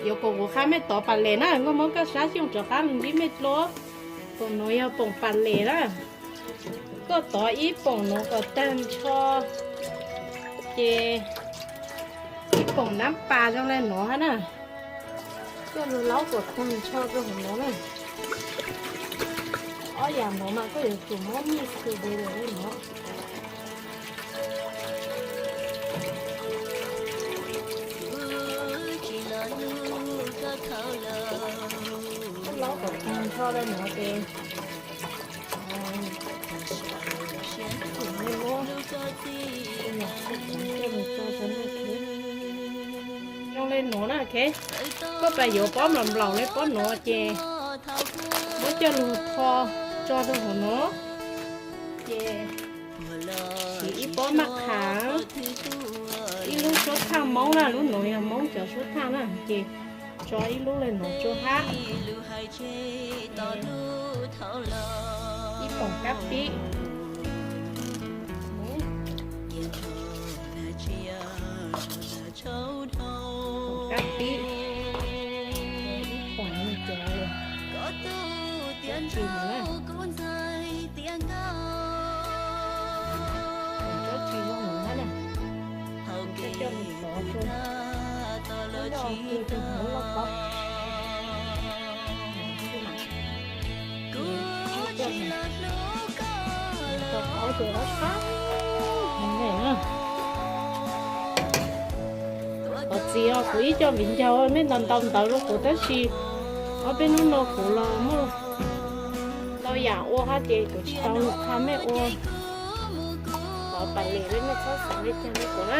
Yuav kom kuv qha mej tov pas les na, nkauj Hmoob kaj sab xyooj rov qab los ntsib mej dlua. Poom nuav yog poom pas les na. Koj tov ib poom nuav kom tag nrho, ces ib poom nab pas zoo le nuav hab na. Koj lug laub kom tag nrho rau hauv nuav na. Ob yam nuav mas koj yuav tsum muab mix together le nuav. Koj laub kom tag nrho le nuav ces, zoo le nuav na, ok. Koj pab yuav pob mlam nplaum le pob nuav ces muab coj lug tho tso rau hauv nuav, ces siv ib pob maj qha, ib lub suab thaj Moob na, lub nuav yog Moob cov suab thaj na, ces tso ib lub le nuav rua hab. Ib poom kab pib, kab pib, ib poom cov tsi na, tsi zoo na, coj mus tov rua, coj mus tov rua lauj kaub. Tov qauv ces dab sab heev na. Qhov txiv os, kuv ib co viv ncaus mej ntaus ntaus ntawv rau kuv tab sis ob peb hnub no kuv los muaj ntau yam ua hab ces kuv tsis tau lug qha mej ua. Qhov pas les le mej txhob xav le caag le kuv na,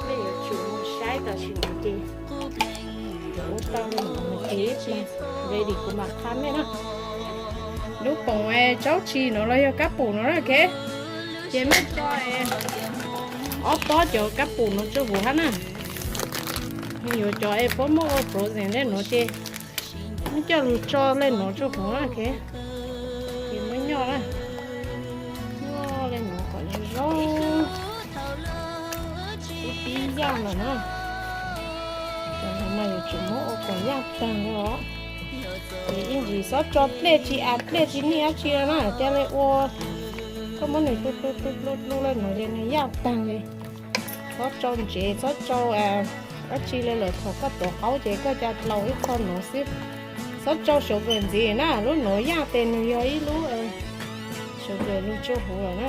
mej yuav tsum mus saib tam sim no ces ua tau le nuav ces ib plag ready kuv mam qha mej na. Lub poom tsaub tsi nuav los yog kab pum nuav na, ok. Ces mej tso ob pob cov kab pum nuav rua huv hab na. Yuav cov es puab muab ua frozen le nuav ces mej coj lug tso le nuav rua huv na, ok. Ces muab nyob na, nyob le nuav kom zoo zoo. Ib pib yaj lawm na, cov nuav mas yuav tsum muab ua kom yaj taag le os. Ces ib ntsis xob tso dlej tsi, a, dlej tsi nij dab tsi le na, ca le ua, koj muab nws dlu dlu dlu dlu dlu le nuav ces nws yaj taag le. Txhob tsau ntsev, txhob tsau dab tsi le lawm, thaum koj tuav qaub ces koj ca dlaus ib qho nuav xwb. Txhob tsau sugar ntxiv na, lub nuav yaj tes nws yog ib lub sugar lug tsuj huv lawm na.